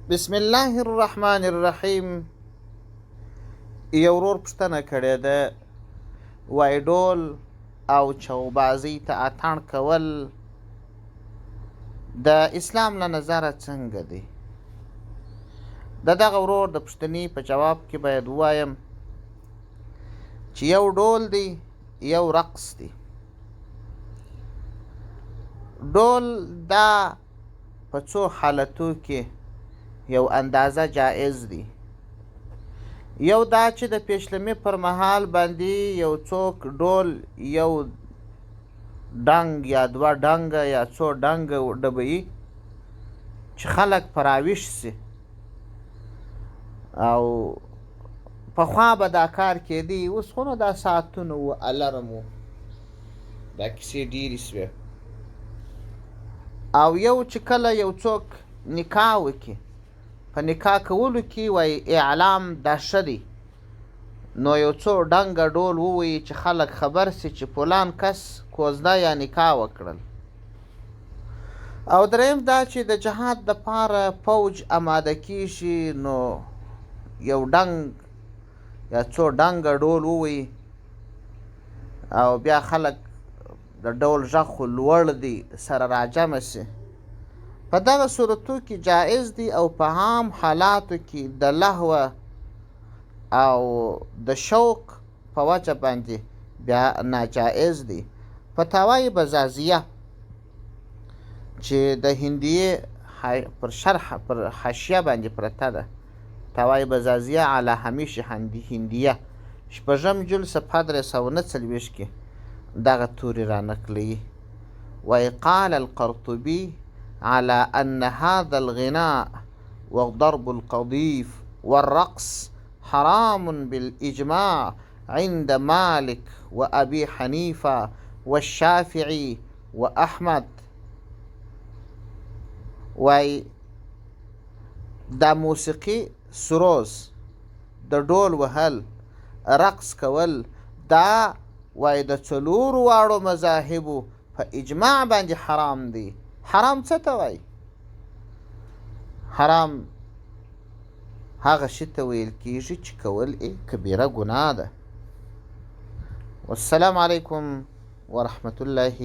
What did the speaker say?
بسم الله الرحمن الرحیم. یو ورور پوښتنه کړې ده، وای ډول او چوبازۍ ته اتڼ کول د اسلام له نظره څنګه دی؟ د دغه ورور د پوښتنې په جواب کې باید ووایم چې یو ډول دی، یو رقص دی. ډول دا په څو حالتو کې یو اندازه جائز دی. یو دا چې د پیشلمي پر مهال باندې یو څوک ډول یو ډنګ یا دوه ډنګه یا څو ډنګه ډبوي چې خلک په راویښ شي، او پخوا به دا کار کېدی، اوس خو نو دا ساعتونه وو، الرم وو، دا کیسې ډېرې شوې. او یو چې کله یو څوک نکاح وکړي، په نکاح کولو کې وایي اعلام دا ښه دی، نو یو څو ډنګه ډول ووایي چې خلک خبر شي چې فلان کس کوزده یا نکاح وکړل. او دریم دا چې د جهاد دپاره پوج اماده کیږي، نو یو ډنګ یا څو ډنګه ډول ووایي او بیا خلک د ډول غږ خو لوړ دی سره راجمع شي. په دغه صورتو کې جائز دی، او په عام حالاتو کې د لهو او د شوق په وجه باندې بیا ناجائز دی. فتاوی بزازیه چې د هندیې پر شرح پر حاشیه باندې پرته ده، فتاوی بزازیه علی همیش هندیه، شپږم جلد صفحه 349 کې دغه توري را نقلوي. وایي قال القرطبي على أن هذا الغناء وضرب القضيف والرقص حرام بالإجماع عند مالك وأبي حنيفة والشافعي وأحمد. وایي دا موسیقي، سروز، د ډول وهل، رقص کول، دا وایي د څلورو واړو مذاهبو په اجماع باندې حرام دی. حرام څه ته وایي؟ حرام هغه شي ته ویل کیږي چې کول یې کبیره ګناه ده. والسلام علیکم ورحمة الله.